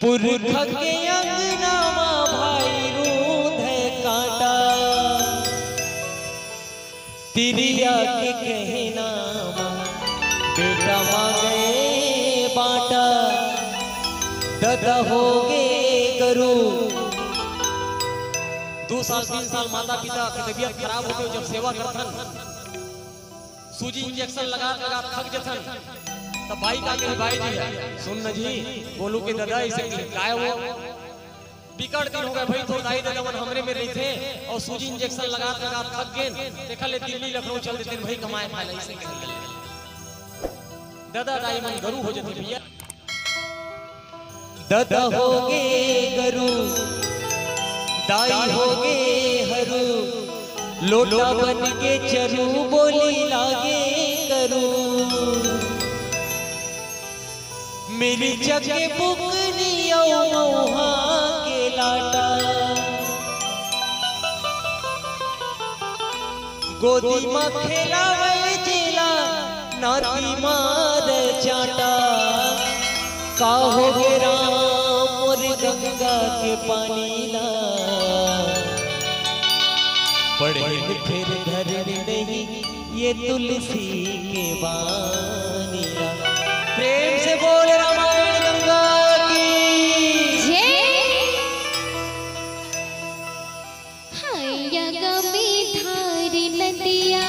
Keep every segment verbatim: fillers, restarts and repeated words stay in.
पुरखा के अंगना मा भाई रूंधे कांटा, तिरिया के कहना मा बेटा मांगे बांटा, ददा होगे गरू। दू साल, तीन साल माता पिता के तबीयत खराब होगे, जब सेवा करथन, सूजी इंजेक्शन लगात लगात थक जथन, त बाई का कही, बाई जी, सुन न जी, गोलू के ददा अइसे कहे, काय वो? बिकट दिन होगे भाई, तोर दाई ददा मन हमरे मेर रहिथे अउ सूजी इंजेक्शन लगात लगात थक गेन, तेखर ले दिल्ली लखनऊ चल देतेन भाई, कमाए खाए ला, अइसे कहे। ददा दाई मन गरू हो जथे भैया। ददा होगे गरू, दाई होगे हरू, लोटा बन के चरू, बोली लागे करू। मिर्चा के बुकनी अउ मउहा के लाटा, गोदी म खेलावय जेला, नाती मार चांटा। का होगे राम मोर गंगा के पानी ला, पढ़ेन फेर धरेन नहीं ये तुलसी के बानी ला। प्रेम से बोल रामायण गंगा की। जय। हैया गमे धार नदिया,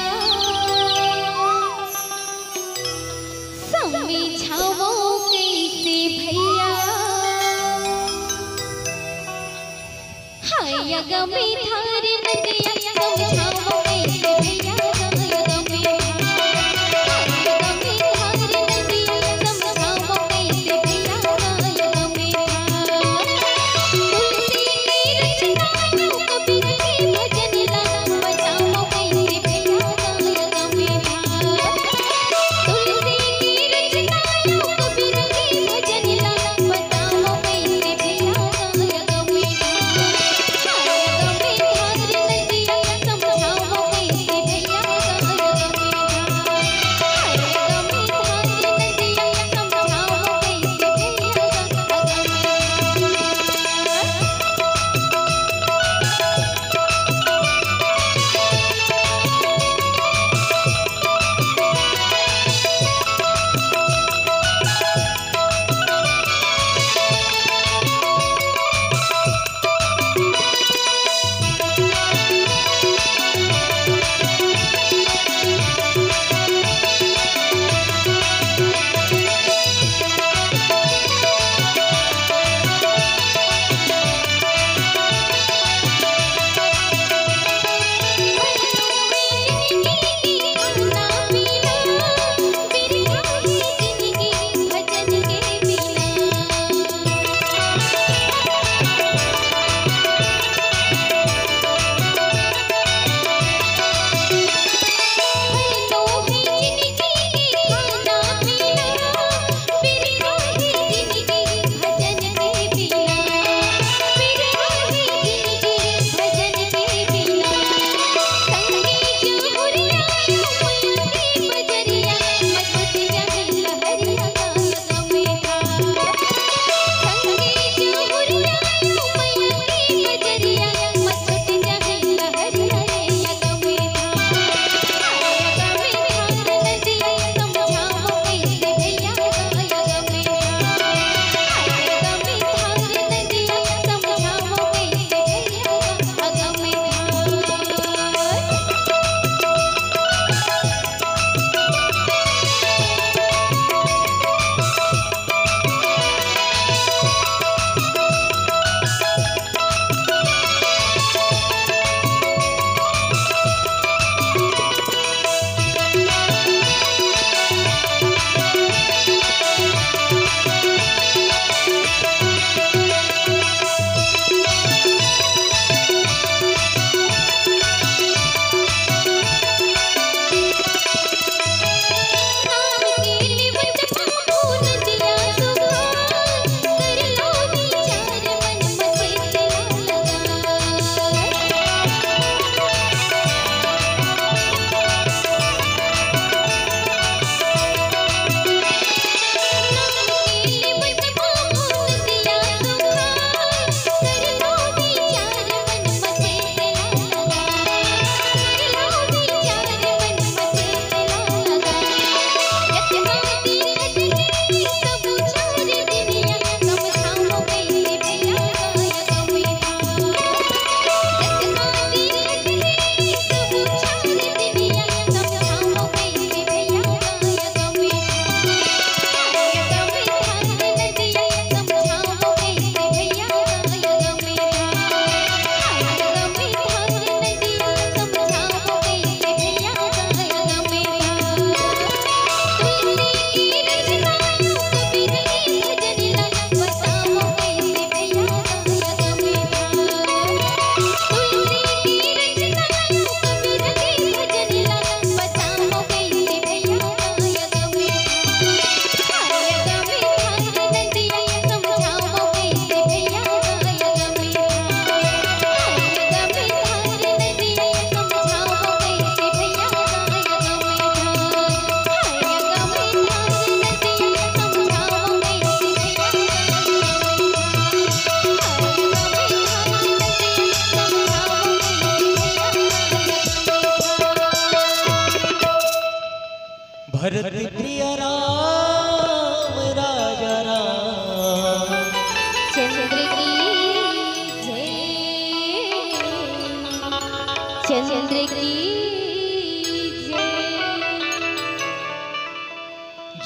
समझावो कैसे भैया। हैया गमे धार नदिया, समझावो कैसे भैया। हैया गमे धार, हैया गमे धार नदिया, समझावो कैसे भैया। हैया गमे धार, तुलसी के रचना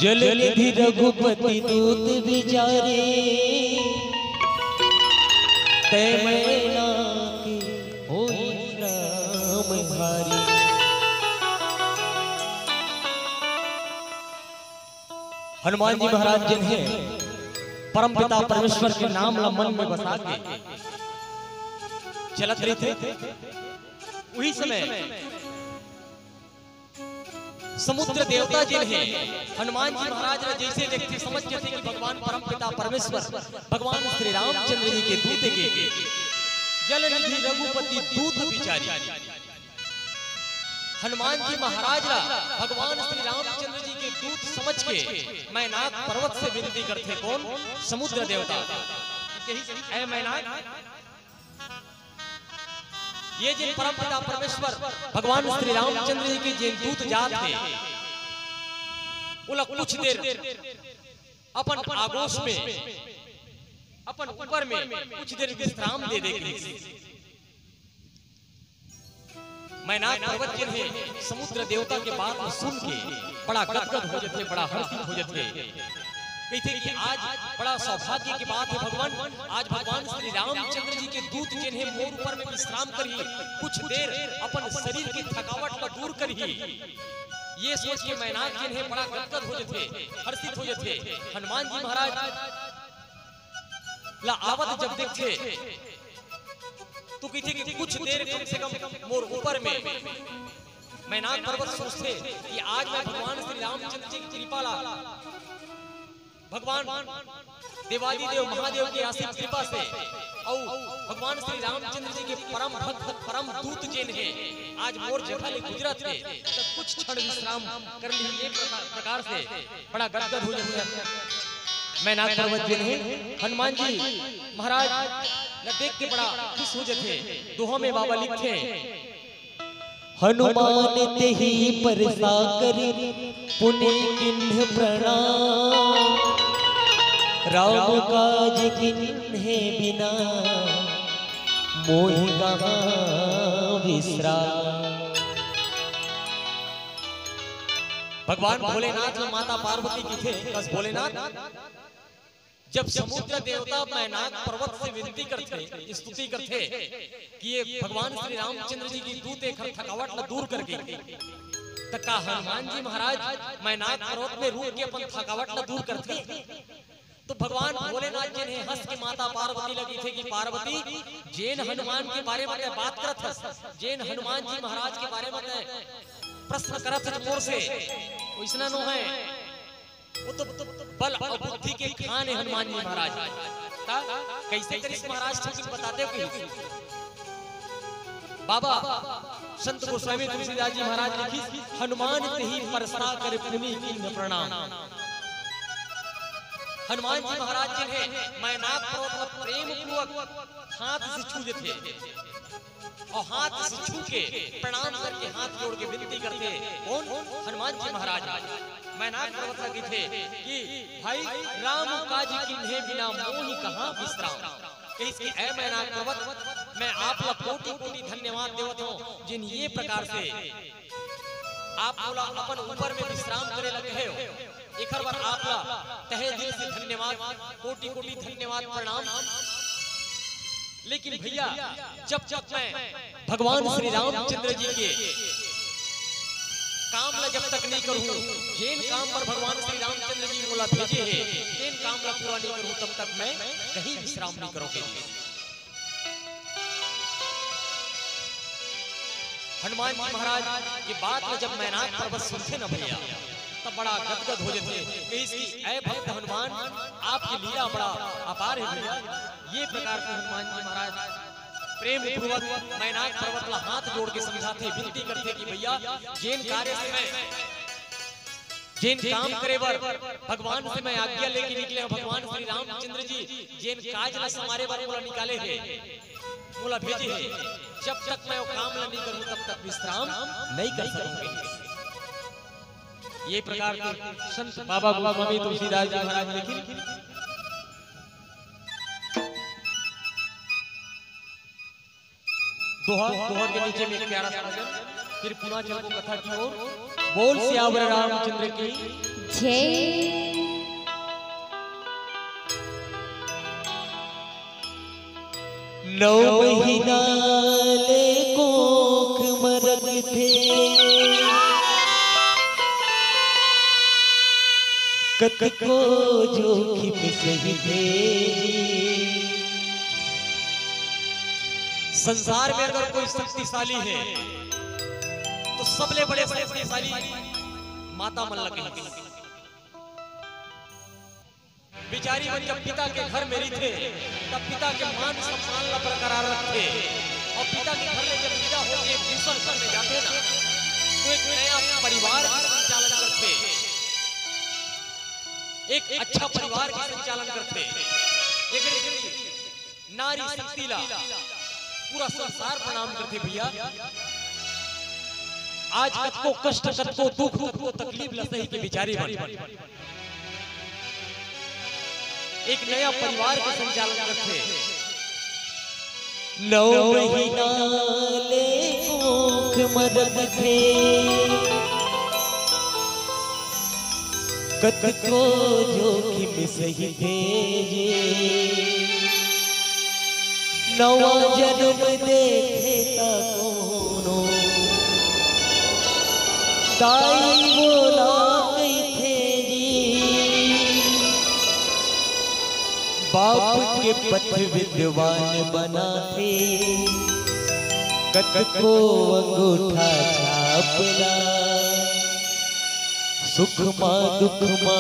जलनिधि रघुपति दूत बिचारे, तै मैना के होई राम हारी। हनुमान जी महाराज जिन्हें परमपिता परमेश्वर के नाम ला मन में बसा के चलत रहिथे, उही समय समुद्र देवता जिन्हें हनुमान जी महाराज ला जैसे देखथे, समझ जथे कि भगवान परमपिता परमेश्वर, भगवान श्री रामचंद्र जी के दूत के, जलनिधि रघुपति दूत बिचारी। हनुमान जी महाराज ला भगवान श्री रामचंद्र जी के दूत समझ के मैनाक पर्वत से विनती करथे। कौन? समुद्र देवता। कही, "ऐ मैनाक, ये जिन परमपिता परमेश्वर भगवान श्री रामचंद्र जी के जिन दूत जात हे, ओला कुछ देर अपन आगोश में, अपन ऊपर में कुछ देर विश्राम दे दे।" मैनाक पर्वत जिन्हें समुद्र देवता के बात ला सुन के बड़ा गदगद हो जथे, बड़ा हर्षित हो जथे। कहिथे कि आज बड़ा सौभाग्य के बात हे भगवान, आज भगवान श्री रामचंद्र जी के दूत जिन्हें मोर ऊपर में विश्राम करही, कुछ देर अपन शरीर के थकावट ला दूर करही। ये सोच के मैनाक जिन्हें बड़ा गदगद हो जथे, हर्षित हो जथे। हनुमान जी महाराज ला आवत जब देखथे तो कहिथे कि कुछ देर कम से कम मोर ऊपर में। मैनाक पर्वत सोचथे कि आज मैं भगवान श्री रामचंद्र जी की कृपा ला, भगवान देवादिदेव महादेव के आशीष कृपा से अउ भगवान श्री रामचंद्र जी के परम भक्त, परम दूत जेन हे, आज मोर जगह ले गुजरत हे, त कुछ क्षण विश्राम कर लिही। ये प्रकार, प्रकार से बड़ा गदगद हो जथे। मैनाक पर्वत जेन हे, हनुमान जी महाराज ला देख के बड़ा खुश हो जथे। दोहा में बाबा लिखथे, "हनुमान तेहि परसा करिन, पुनि कीन्ह प्रणाम। राम काज कीन्हे बिना, मोहि कहाँ विश्राम।" भगवान भोलेनाथ ला माता पार्वती कहिथे, कस भोलेनाथ, जब समुद्र देवता मैनाक पर्वत से विनती करथे, स्तुति करथे कि ये भगवान श्री रामचंद्र जी के दूत एकर थकावट ला दूर करके, त का हनुमान जी महाराज मैनाक पर्वत में रुक के अपन थकावट ला दूर करथे? तो भगवान भोलेनाथ जी ने हंस के माता पार्वती ला कहिथे कि पार्वती, जेन हनुमान के बारे में तैं बात करत हस, जेन हनुमान जी महाराज के बारे में तैं प्रश्न करत हस मोर से, वैसना नो है। वो तो बल अउ बुद्धि के खान हे हनुमान जी महाराज। त कइसे करिस महाराज, थोकिन बता दे कहिस। बाबा संत गोस्वामी तुलसीदास जी महाराज लिखिस, "हनुमान तेहि परसा करि पुनि कीन्ह प्रणाम।" हनुमान जी महाराज जिन्हें मैनाक पर्वत ला प्रेम पूर्वक हाथ से छू देथे। अउ हाथ से छू के प्रणाम करके हाथ जोड़ के विनती करथे। कौन? हनुमान जी महाराज। मैनाक पर्वत ला कहिथे कि भाई, राम काज कीन्हे बिना मोहि कहाँ विश्राम। कहिस कि ऐ मैनाक पर्वत, मैं आप ला कोटि कोटि धन्यवाद देवत हूँ, जेन ये प्रकार से आप मोला अपन ऊपर में विश्राम करे ला कहे हो। एकर बर आप ला तहे दिल से धन्यवाद, कोटि कोटि धन्यवाद, प्रणाम। लेकिन भैया, जब तक मैं भगवान श्री रामचंद्र जी के काम ला जब तक नहीं करूँ, जेन काम पर भगवान श्री रामचंद्र जी मोला भेजे हे, तेन काम ला पूरा नहीं करूँ, तब तक मैं कहीं विश्राम नहीं करूँगी। हनुमान जी महाराज के बात ला जब मैनाक पर्वत सुनथे ना भैया, तब बड़ा गदगद हो जथे। कहिस कि ऐ भक्त हनुमान, आपके लीला बड़ा अपार हे भैया। ये प्रकार से हनुमान जी महाराज प्रेम पूर्वक मैनाक पर्वत ला हाथ जोड़ के समझाथे, विनती करथे कि भैया, जेन कार्य से मैं, जेन काम करे बर भगवान से मैं आज्ञा लेके निकले हूँ, भगवान श्री रामचंद्र जी जेन काज ला समारे बर मोला निकाले हे, मोला भेजे हे, जब तक मैं वो काम ला नहीं करूँ, तब तक विश्राम नहीं कर सकूंगी। ये प्रकार के संत बाबा गोस्वामी तुलसीदास जी महाराज लिखिन। दोहा, दोहा के नीचे में एक प्यारा सा भजन, फिर पुनः चलबो कथा की ओर। बोल सियावर रामचंद्र की। छे। नौ महीना ले कोख म रखथे, कतको जोखिम सहिथे। संसार में अगर कोई शक्तिशाली है, तो सबले बड़े शक्तिशाली माता मन ल कहिथे। बिचारी मन जब पिता के घर में रहिथे, तब पिता के मान सम्मान ला बरकरार रखथे, अउ पिता के घर ले जब विदा होके एक दूसर घर में जाथे ना, तो एक नया परिवार के संचालन करथे, एक अच्छा परिवार के संचालन करथे। एक नारी शक्ति ला पूरा संसार प्रणाम करथे भैया। आज कतको कष्ट, कतको दुख, कतको तकलीफ ला सही के बिचारी मन एक नया परिवार के संचालन करथे। नौ महीना ले कोख म रखथे, कतको जोखिम सहिथे जी। नवा जन्म देथे त कोनो दाई बोला कहिथे जी। बाप के पथ विद्वान बनाथे, कतको अंगूठा छाप ला। सुख मा दुख मा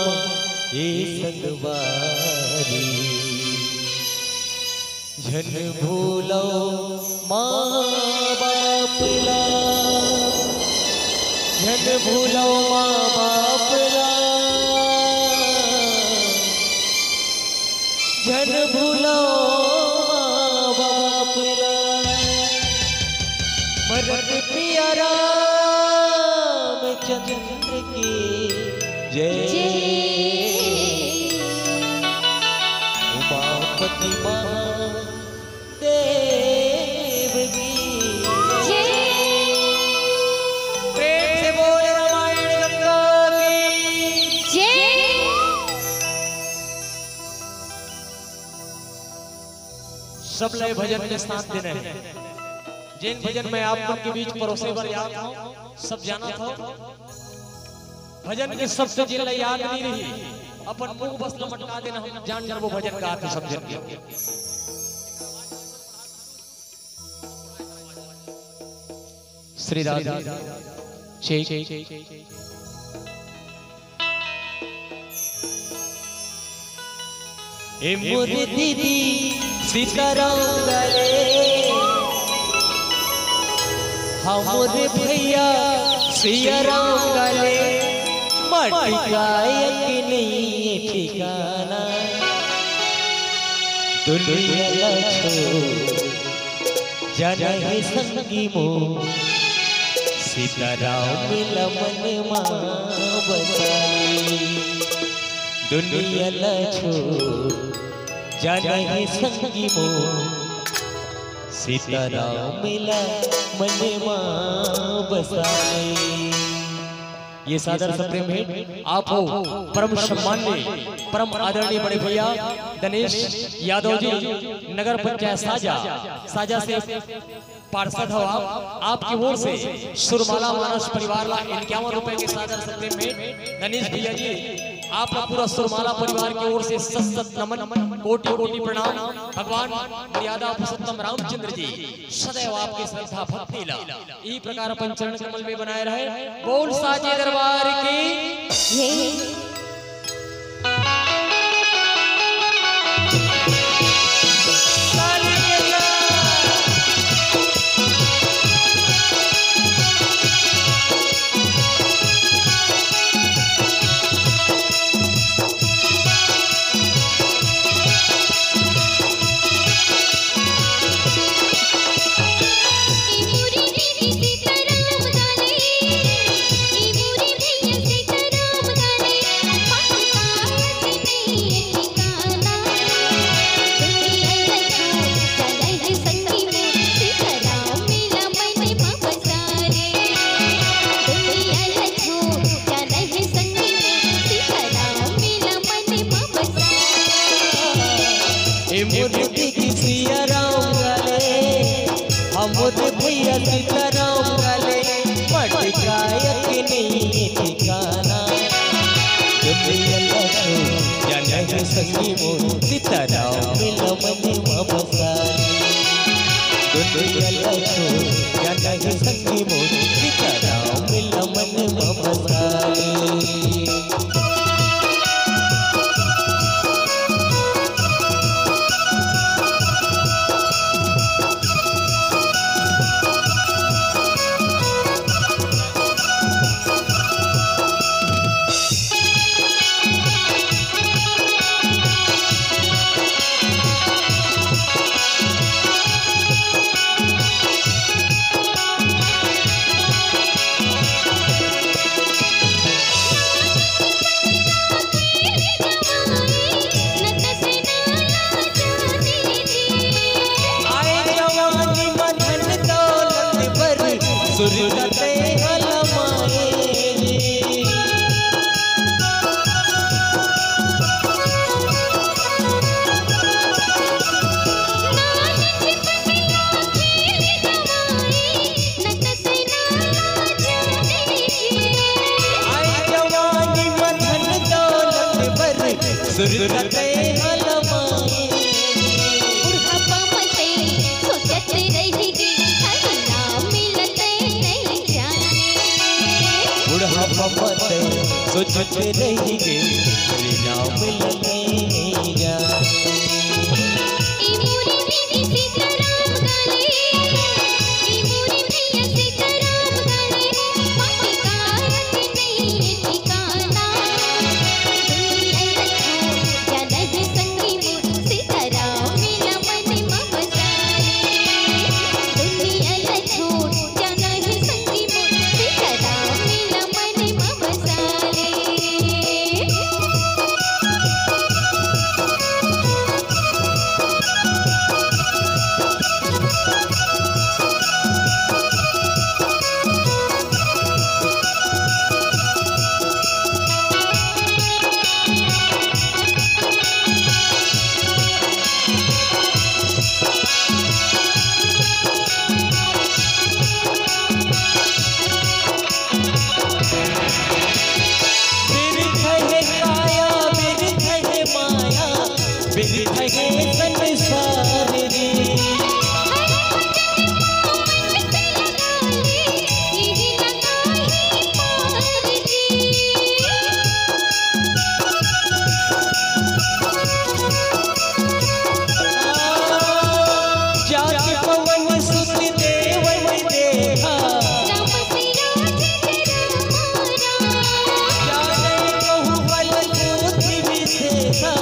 ए संगवारी, झन भूलव माँ बाप ला, झन भूलव माँ बाप ला, झन भूलव माँ बाप ला। भरत पिया रामचंद्र की जय। जय। उमापति महादेव की जय। प्रेम से बोल रामायण गंगा की जय। सब नए भजन में साथ देना है। जेन भजन मैं आप मन के बीच परोसे बर जात हंव, सब जानत हव। भजन के शब्द जेन ला याद नइ रही, अपन मुंह बस ल मटका देना, हम जान डरबो भजन गात हे सब जन के। श्री राधे। चेक। ए मोर दीदी सीताराम गा ले, हाँ मोर भैया सिया राम गा ले, माटी का एक नइ ठिकाना। दुनिया ला छोड़ जाना हे संगी मोर, सीताराम ला मन मा बसा ले। दुनिया ला छोड़ जाना हे संगी मोर, सीताराम ला मन मा बसा ले। ये सादर सप्रेम हे। आप हो परम सम्मान्य, परम आदरणीय बड़े भैया दनेश यादव जी, नगर पंचायत साजा, साजा से पार्षद हो आप, आपकी ओर से सुरमाला मानस परिवार ला इक्यावन रुपए के सादर सप्रेम हे। दनेश भैया जी, आप ला पूरा सुरमाला परिवार की ओर से सत सत नमन, कोटि कोटि प्रणाम। भगवान मर्यादा पुरुषोत्तम रामचंद्र जी सदैव आपके श्रद्धा भक्ति ला ई प्रकार अपन चरण कमल में बनाए रहे। बोल साचे दरबार की। कि सिया राम गाले, हमर भैया सीताराम गाले, मटकायक नहीं ठिकाना। दुनिया लखो, जानहि संगी मोर, सीताराम मिला मन मा बसाले। दुनिया लखो, जानहि संगी मोर, सीताराम मिला मन मा बसाले। आए जवानी म धन दौलत बर, सुरता तैं हला माए रे। आए जवानी म धन दौलत बर, सुरता तैं हला माए। बुढ़ापा म तैं सोचत रहिगे, हरि नाम मिलत नइ जाने। बुढ़ापा म तैं सोचत रहिगे, हरि नाम मिलत नइ जाने। ए मोरे दीदी सीताराम गाले, ए मोरे भैया सीताराम गाले, मटकायक नहीं ठिकाना। दुनिया लखो, जानहि संगी मोर, सीताराम मिला मन मा बसाले। दुनिया लखो, जानहि संगी मोर, सीताराम मिला मन मा बसाले। बिरथ हे काया, बिरथ हे माया, बिरथ हे संसार रे। जाति पवन सुत देवन देखा। राम सिया जय राम राम। जाने कहूँ बल बुद्धि विशेषा।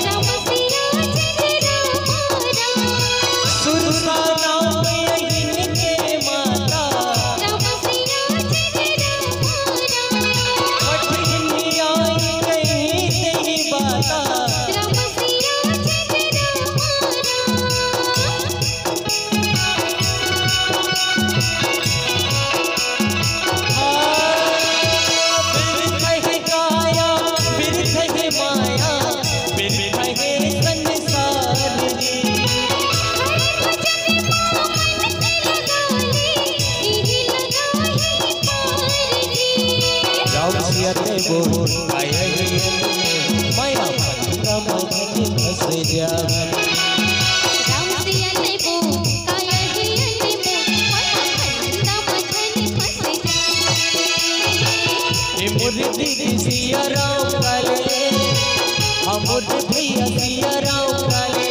राम सिया जय राम राम। सुरसा नाम यही के माता। राम सिया जय राम राम। पठिन आई कहीं तेरी बाता। राम सिया जय राम राम। बिरथ हे काया, बिरथ हे माया, बिरथ हे संसार रे। राम सिया तैं बोल, काया हे माया, फंदा मधन फंस जावन। राम सिया तैं बोल, काया हे अनमोल, माया फंदा मधन फंस जावन। ए मोर दीदी सिया राम गाले, हमर भैया सिया राम गाले,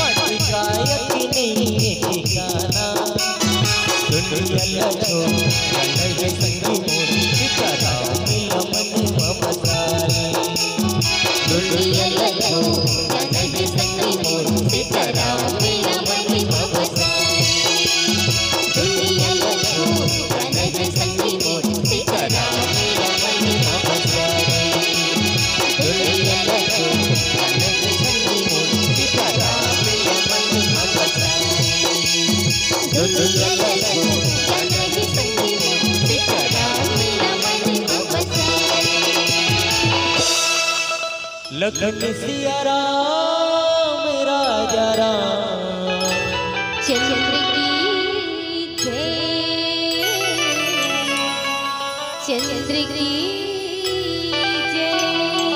मटकायक नहीं ठिकाना। दुनिया लखो, जानहि संगी मोर, सीताराम मिला मन मा बसाले। दुनिया लखो, जानहि संगी मोर, सीताराम मिला मन मा बसाले। दुनिया लखो, जानहि संगी मोर, सीताराम मिला मन मा बसाले। दुनिया लखो, जानहि संगी मोर, सीताराम मिला मन मा बसाले। दुनिया लखो, जानहि संगी मोर, सीताराम मिला मन मा बसाले। लखन सिया राम, राजा राम,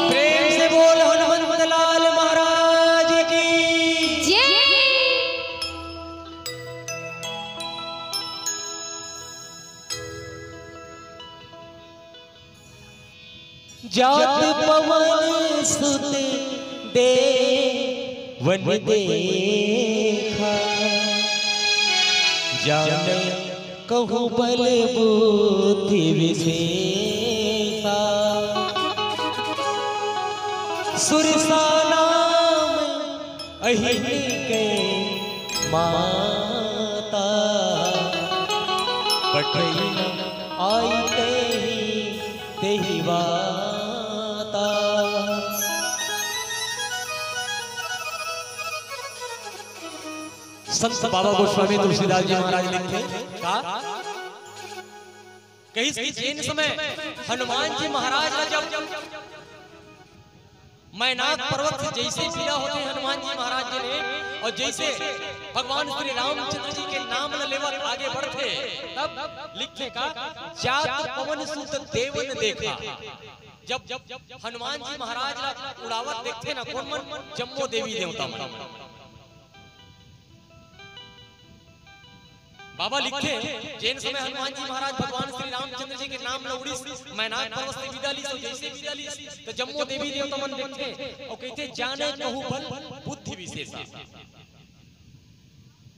प्रेम से बोल हनुमंत लाल महाराज की। जात पवन सुत देवन देखा, जाने कहूँ बल बुद्धि विशेषा। सुरसा नाम अहिन के माता, पठई न आई तेहि तेहि वाता। संत बाबा गोस्वामी तुलसीदास जी महाराज लिखथे का? कहिस कि जेन समय हनुमान जी महाराज ला जब मैनाक पर्वत से जइसे बिदा होथे हनुमान जी महाराज जी ले, अउ जइसे भगवान श्री रामचंद्र जी के नाम ल लेवत आगे बढ़थे, तब लिखथे का, जात पवन सुत देवन देखा। जब, जब हनुमान जी महाराज ला उड़ावत देखथे ना कोन मन, जम्मो देवी देवता मन। बाबा लिखथे, जेन समय हनुमान जी महाराज भगवान श्री रामचंद्र जी के नाम ल उड़िस, मैनाक पर्वत से बिदा लिस, अउ जइसे बिदा लिस, त जम्मो देवी देवता मन देखथे, अउ कहिथे, "जाने कहूँ बल बुद्धि विशेषा।"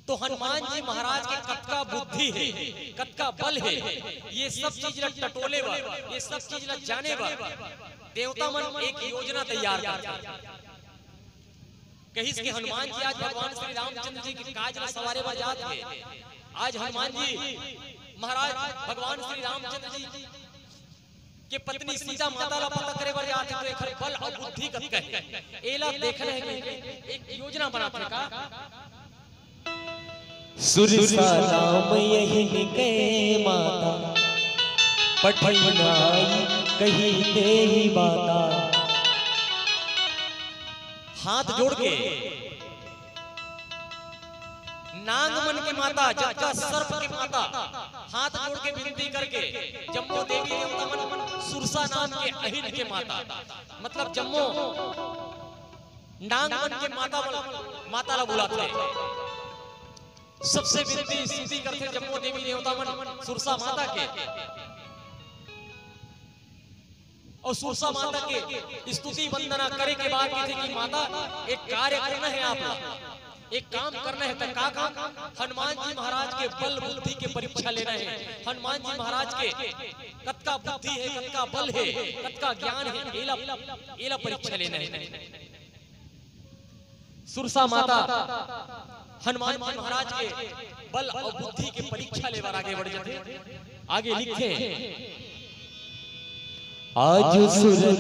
तो हनुमान जी महाराज के कतका बुद्धि हे, कतका बल हे, ये सब चीज ला टटोले बर, ये सब चीज ला जाने बर देवता मन एक योजना तैयार करथे। कहिस कि हनुमान जी आज भगवान श्री रामचंद्र जी के काज ला सवारे बर जात हे। आज हनुमान जी महाराज भगवान श्री रामचंद्र जी के पत्नी सीता माता ला पता करे बर जात हे, तो एखर बल अउ बुद्धि कतका हे, एला देखना हे कि एक योजना बनाथे का। सुरसा नाम यहिन के माता, पठई न आई कही तेहि बाता। हाथ जोड़ के नांग मन के माता, जतका सर्प के माता, हाथ जोड़ के विनती करके जम्मो देवी देवता मन सुरसा नाम के अहिन के माता, मतलब जम्मो नांग मन के माता, माता ला बुलाथे। सबसे विनती स्तुति करथे जम्मो देवी देवता मन सुरसा माता के। अउ सुरसा माता के स्तुति वंदना करे के बाद कहिथे कि माता, एक कार्य करना हे आप ला, एक काम करना हे। त का काम? हनुमान जी महाराज के बल बुद्धि के परीक्षा लेना हे। हनुमान जी महाराज के कतका बुद्धि हे, कतका बल हे, कतका ज्ञान हे, एला, एला परीक्षा लेना हे। सुरसा माता हनुमान जी महाराज के बल अउ बुद्धि के परीक्षा ले बर आगे बढ़ जाथे। आगे लिखथे, आज सुरन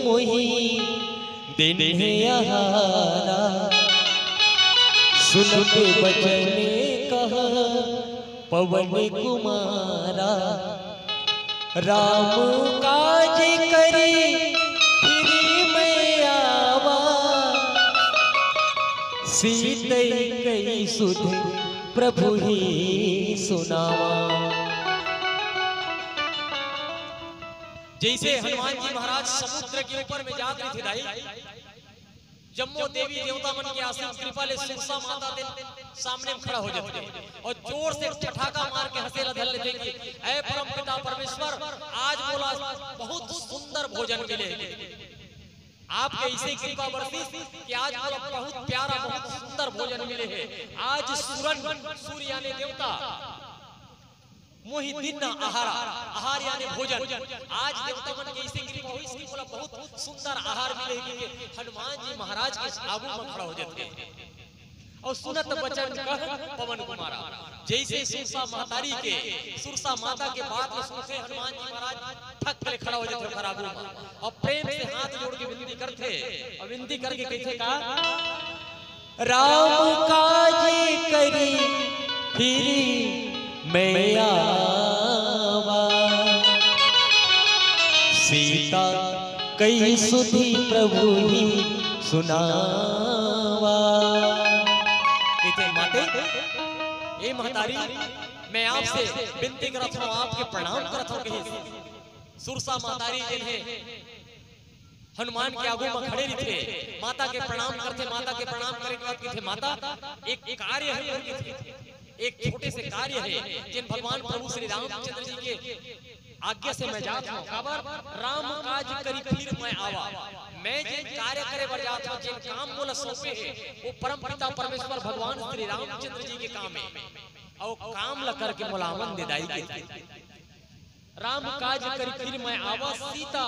मोहि देन्हे आहारा, सुनत बचन कहा पवन कुमारा। राम काज करी फिरि मैं आवा, सीतई कई सुध प्रभु ही सुनावा। जइसे हनुमान जी महाराज समुद्र के ऊपर में जात रहिथे दाई, जम्मो देवी देवता मन के आशीष कृपा ले सुरसा माता तेन सामने में खड़ा हो जाथे अउ जोर से ठठाका मार के हंसे ला धर लेथे कि, "ऐ परम पिता परमेश्वर, आज मोला बहुत सुंदर भोजन मिले हे। आपके अइसे कृपा बरसिस कि आज मोला बहुत प्यारा, बहुत सुंदर भोजन मिले हे। आज सुरन, सूर यानी देवता, मोहि दिन्हे आहारा, आहार यानी भोजन। आज देवता मन के अइसे कृपा होइस कि मोला बहुत सुंदर आहार मिले हे," कहिके हनुमान जी महाराज के आगू म खड़ा हो जाथे। अउ सुनत बचन कह पवन कुमारा। जइसे सुरसा महतारी के, सुरसा माता के बात ल सुनथे हनुमान जी महाराज, ठक ले खड़ा हो जाथे ओखर आगू म। अउ प्रेम से हाथ जोड़ के विनती करथे, अउ विनती करके कहिथे का, राम काज करी फिरि मैं आवा, सीता कई सुधि प्रभु ही सुनावा। कहिथे, "माते, ए महतारी, मैं आपसे विनती करत हूँ, आपके प्रणाम करत हूँ," कहिस। सुरसा महतारी जेन हे, हनुमान के आगू म खड़े रहिथे, माता के प्रणाम करथे। माता के प्रणाम करे के बाद कहिथे, "माता, एक कार्य हे मोर," कहिथे, "एक छोटे से कार्य हे, जेन भगवान प्रभु श्री रामचंद्र जी के आज्ञा से मैं जात हूँ।" काबर? "राम काज करी फिर मैं आवा।" मैं जेन कार्य करे बर जात हूँ, जेन काम मोला सौंपे हे, वो परम पिता परमेश्वर भगवान श्री रामचंद्र जी के काम हे। अउ काम ला करके मोला आवन दे दाई, कहिथे। "राम काज करी फिर मैं आवा, सीता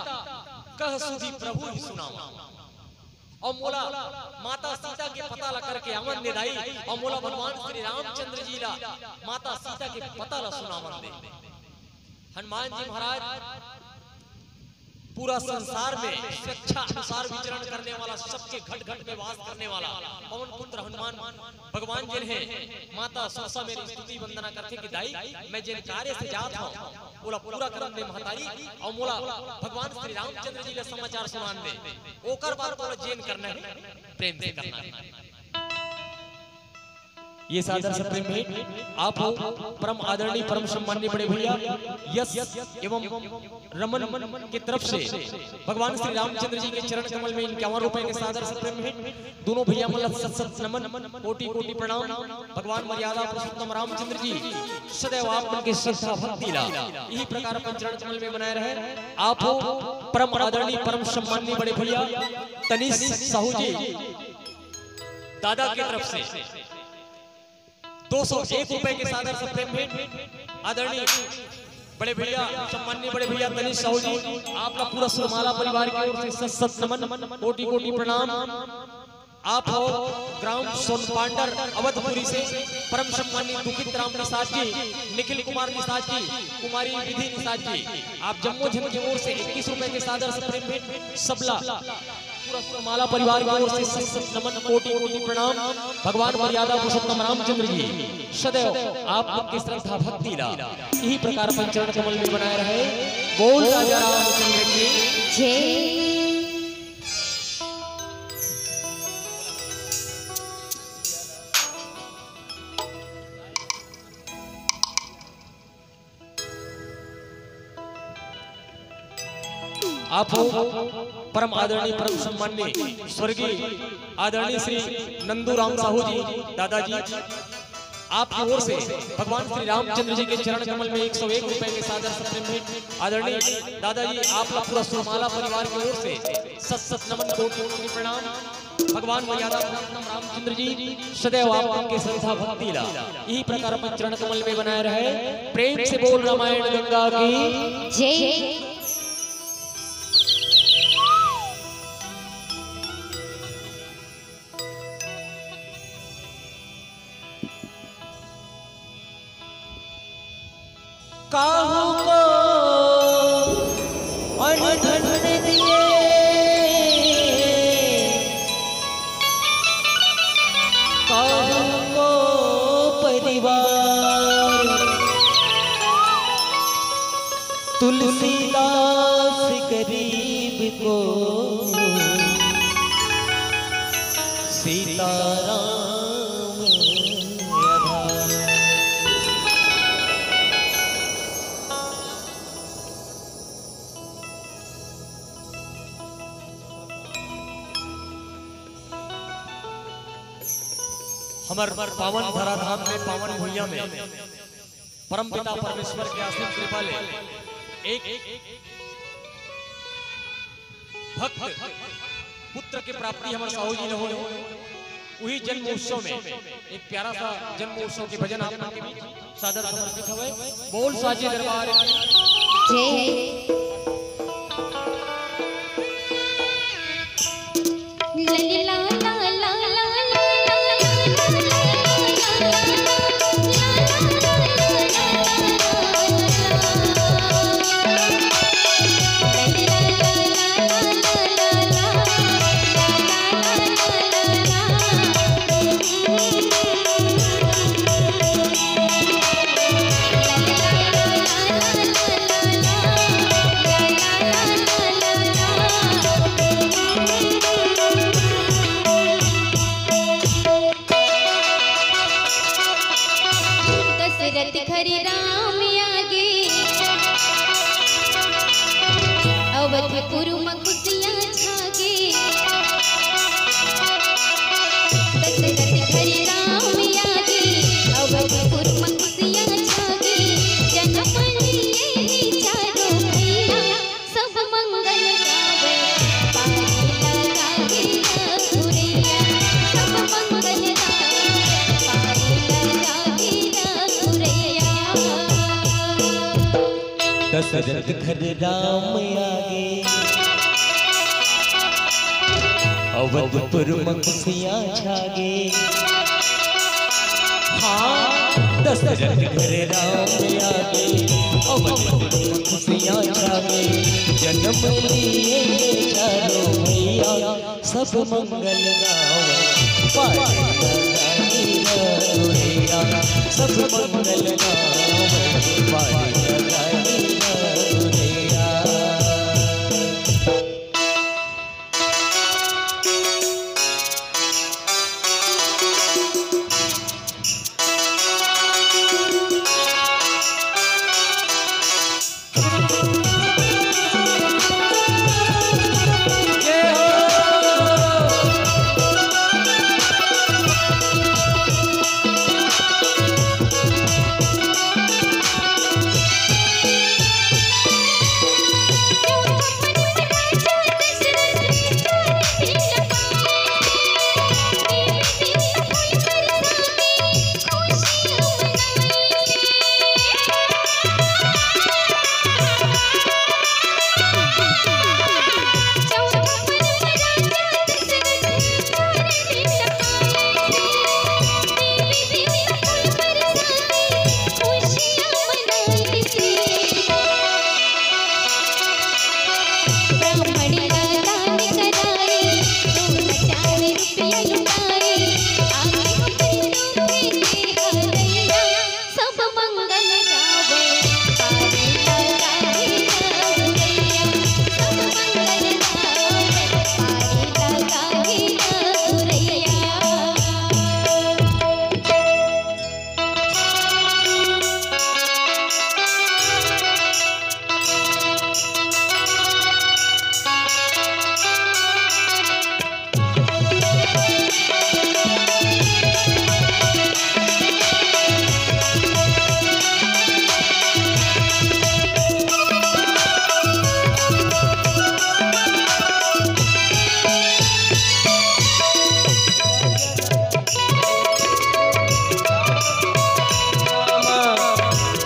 कह सुधि प्रभु ही सुनावा।" अउ मोला माता सीता के पता ला करके आवन दे दाई, अउ मोला भगवान श्री रामचंद्र जी ला, माता सीता के पता ला सुनावन दे। हनुमान जी महाराज पूरा संसार में स्वेच्छा अनुसार विचरण करने वाला, सबके घट घट में वास करने वाला पवन पुत्र हनुमान भगवान जेन हे, माता सुरसा मेर स्तुति वंदना करथे कि दाई, मैं जेन कार्य से जात हूँ, ओला पूरा करन दे महतारी, अउ मोला भगवान श्री रामचंद्र जी ला समाचार सुनान दे, ओकर बाद मोला जेन करना हे, प्रेम से करना हे। ये सादर से प्रेम भेंट आप हो परम आदरणीय, परम सम्माननीय बड़े भैया यश एवं रमन के तरफ से भगवान श्री रामचंद्र जी के चरण कमल में इक्यावन रुपए के सादर से प्रेम भेंट। दोनों भैया मन ला सत सत नमन, कोटि कोटि प्रणाम। भगवान मर्यादा पुरुषोत्तम रामचंद्र जी सदैव आप मन के श्रद्धा भक्ति ला इही प्रकार अपन चरण कमल में बनाए रहे। आप हो परम आदरणीय, परम सम्माननीय बड़े भैया तनिष साहू जी, दादा के तरफ से दो सौ एक रुपए के सादर से प्रेम भेंट। आदरणीय बड़े भैया, सम्माननीय बड़े भैया तनिष साहू जी, आपका पूरा सुरमाला परिवार की ओर से सत सत नमन, कोटि कोटि प्रणाम। आप हो ग्राम सोनपांडर अवधपुरी से परम सम्माननीय दुखित राम निषाद जी, निखिल कुमार निषाद जी, कुमारी विधि निषाद जी, आप जम्मो झन की ओर से इक्कीस रुपए के सादर से प्रेम भेंट। सबला पूरा सुरमाला परिवार की ओर से सत सत नमन, कोटि कोटि प्रणाम। भगवान मर्यादा पुरुषोत्तम रामचंद्र जी सदैव आप मन के श्रद्धा भक्ति ला इही प्रकार अपन चरण कमल में बनाए रहे। बोल राजा रामचंद्र की जय। आप हो परम आदरणीय, परम सम्माननीय स्वर्गीय आदरणीय श्री नंदू राम साहू जी, दादाजी, आपकी ओर से भगवान श्री रामचंद्र जी के चरण कमल में एक सौ एक रुपए के सादर से प्रेम भेंट। आदरणीय दादाजी, आप ला पूरा सुरमाला परिवार की ओर से सत सत नमन, कोटि कोटि प्रणाम। भगवान मर्यादा पुरुषोत्तम रामचंद्र जी सदैव आप मन के श्रद्धा भक्ति ला इही प्रकार अपन चरण कमल में बनाए रहे। प्रेम से बोल रामायण गंगा की जय। काहू को अन्न धन दिए, काहू को परिवार, तुलसीदास गरीब को सीताराम आधार। हमर पावन धराधाम में, पावन भुइयां में परमपिता परमेश्वर के असीम कृपा ले एक भक्त पुत्र के प्राप्ति हमर साहू जी ल होय, उही जन्म उत्सव में एक प्यारा सा जन्म उत्सव के भजन आप मन के बीच सादर समर्पित हवय। बोल साचे दरबार की जय। दशरथ घर राम आगे, अवधपुर म खुशियाँ छागे, दशरथ घर राम आगे। अवधपुर म खुशियाँ छागे, जनम लिए हे चारों भैया। सब मंगल गावे, पारी लगावे रघुरैया। सब मंगल गावे, पारी लगावे रघुरैया। दशरथ घर राम आगे, अवधपुर म खुशियाँ छागे। हाँ, दशरथ घर राम आगे, अवधपुर म खुशियाँ छागे। जनम लिए चारों भैया, सब मंगल गावे, पारी लगाई रघुरैया। सब मंगल गावे, पारी लगाई रघुरैया।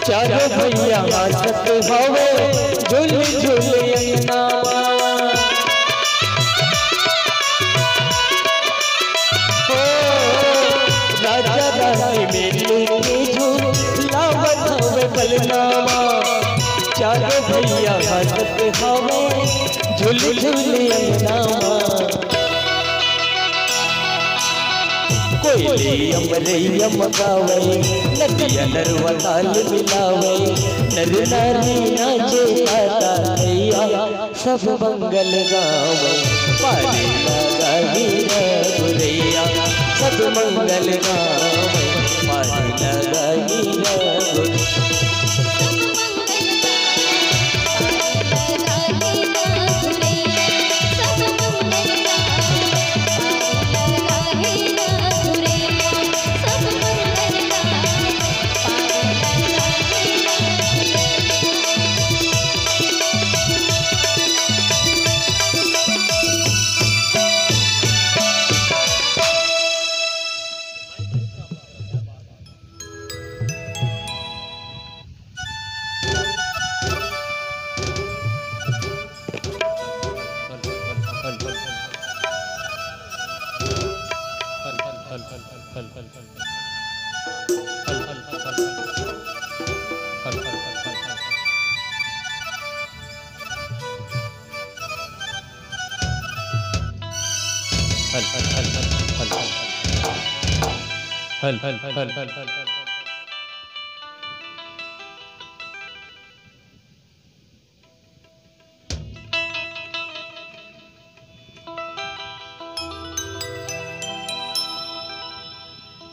चारों भैया हंसत हवे, झूल झूल अंगना मा। हो, राजा रानी मिल के झूलावत हवे पलना मा। चारों भैया हंसत हवे, झूल झूल अंगना मा। कोयली अमरैया म गावे, नदिया नरवा ताल मिलावे, नर नारी नाचे ताता भैया, सब मंगल गावे, पारी लगाई रघुरैया, सब मंगल गावे, पारी लगाई रघुरैया।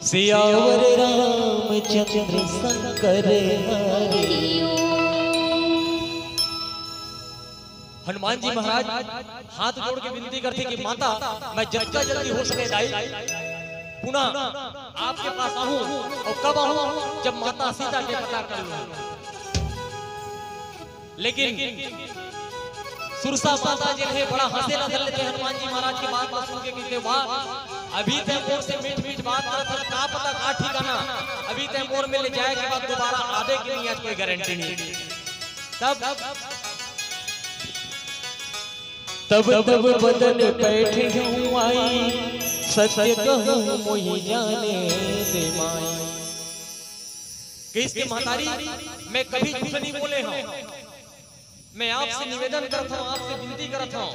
सियावर रामचंद्र शंकर हरि। हनुमान जी महाराज हाथ जोड़ के विनती करथे कि माता, मैं जतका जल्दी हो सके दाई, पुनः आपके पास आहूं। अउ कब आहूं? जब माता सीता के पता कर लूं। लेकिन सुरसा माता जेन हे बड़ा हंसे ला धर लेथे हनुमान जी महाराज के बात ला सुन के, कहिथे, "वाह, अभी तैं मोर से मीठ मीठ बात करत हस, का पता का ठिकाना, अभी तैं मोर मेर ले जाए के बाद दोबारा आबे के नइ हे, आज कोई गारंटी नइ।" तब तब तब बदन बैठे हूँ आई, सत्य कहूँ मोहि जाने दे माई। कहिस के, महतारी, मैं कभी झूठ नहीं बोले हूँ। मैं आपसे निवेदन करत हूँ, आपसे विनती करत हूँ,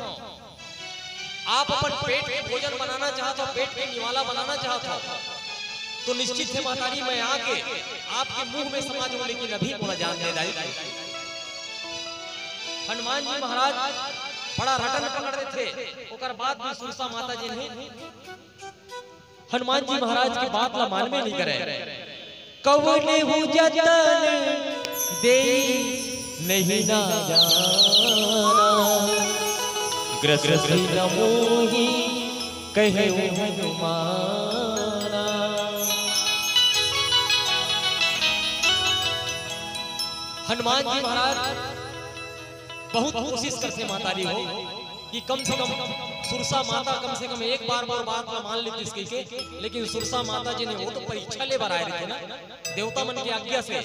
आप अपन पेट के भोजन बनाना चाहत हो, पेट के निवाला बनाना चाहत हो, तो निश्चित हे महतारी, मैं आके आपके मुंह में समा जाऊं, लेकिन अभी मोला जान दे दाई। हनुमान जी महाराज बड़ा रटन पकड़ लेथे, ओकर बाद भी सुरसा माता जेन हे हनुमान जी महाराज के बात ला मानबे नहीं करे। कवने हो जतन देई नहीं ना जाना, ग्रस न मोही कहे हनुमाना। हनुमान जी महाराज बहुत कोशिश करथे महतारी हो कि कम से कम सुरसा माता कम से कम एक बार मोर बात ला मान लेतिस कहिके, लेकिन सुरसा माता जेन हे वो तो परीक्षा ले बर आए रहिथे ना, देवता मन के आज्ञा से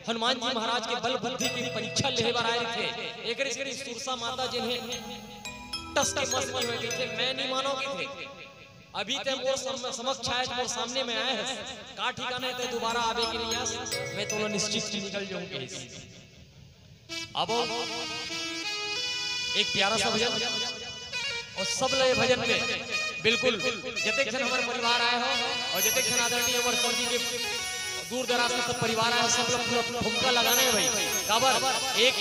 हनुमान जी महाराज के बल बुद्धि के परीक्षा लेहे बर आए रहिथे। एकरे सेती सुरसा माता जेन हे टस के मस नहीं होय कहिथे, मैं नहीं मानों कहिथे। अभी तैं मोर सम-, समक्ष आए, मोर सामने में आए हस, का ठिकाना हे तैं दोबारा आबे के नइ आस, मैं तोला निश्चित निकल जाऊं कहिस। अब एक प्यारा सा भजन, अउ सब ला ये भजन में बिल्कुल जतेक झन हमर परिवार आए हो अउ जतेक झन आदरणीय हमर सर जी के दूर दराज से सब परिवार आए हो, सब ला पूरा ठुमका लगाना हे भाई। काबर एक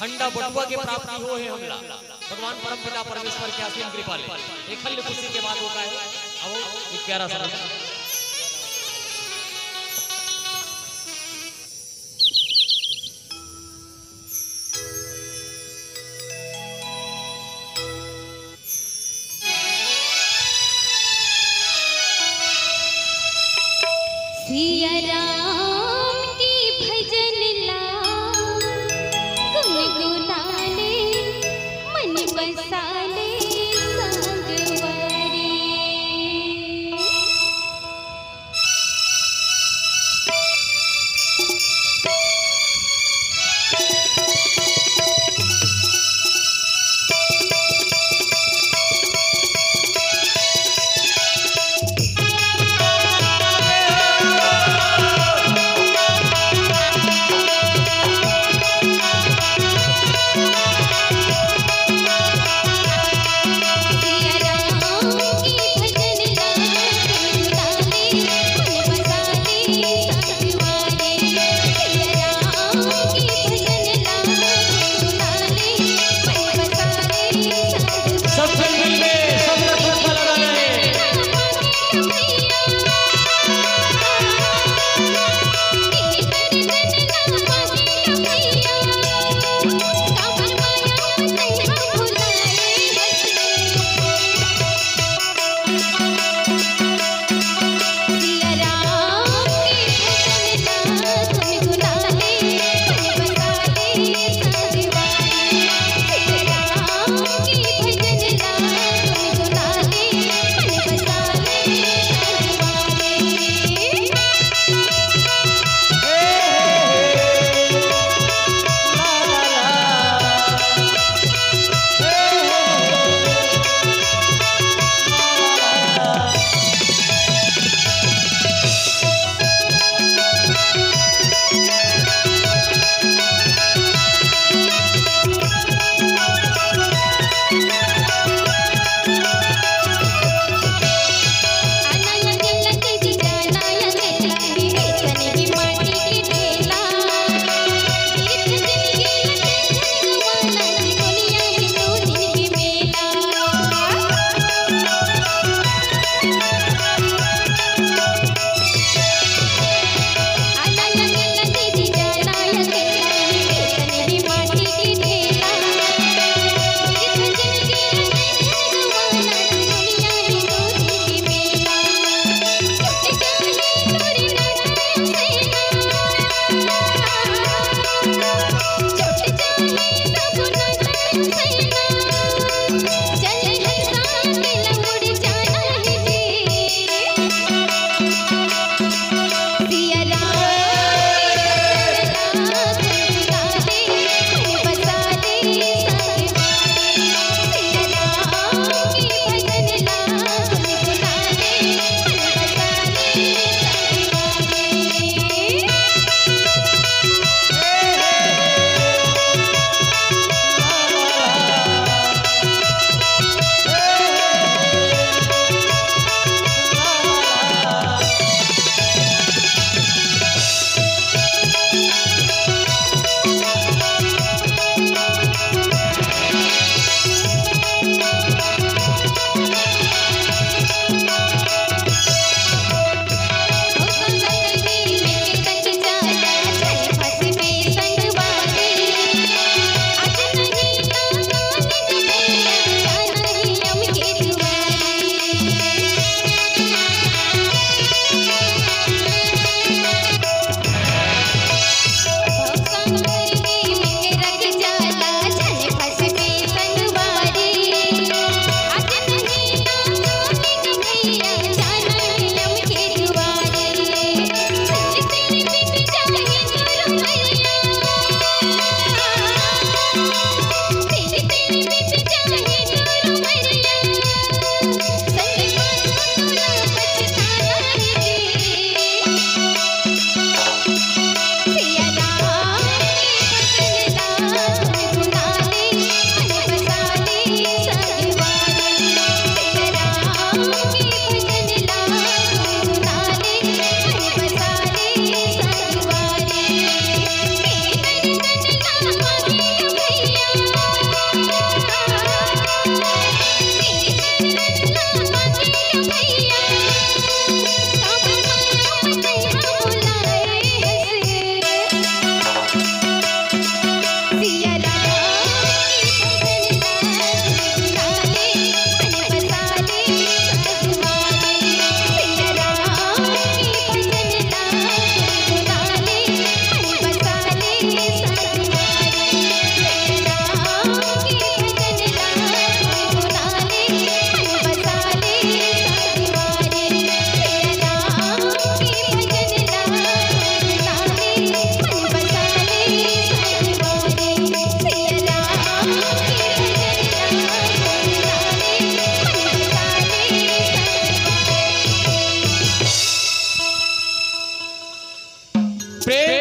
हंडा बटुआ के प्राप्ति होहे हमला, भगवान परम पिता परमेश्वर के असीम कृपा ले। एक हल्ले खुशी के बात होता है। अब एक प्यारा सा भजन। सिया राम के भजन ला गुनगुनाले मन बसाले संगवारी। प्रेम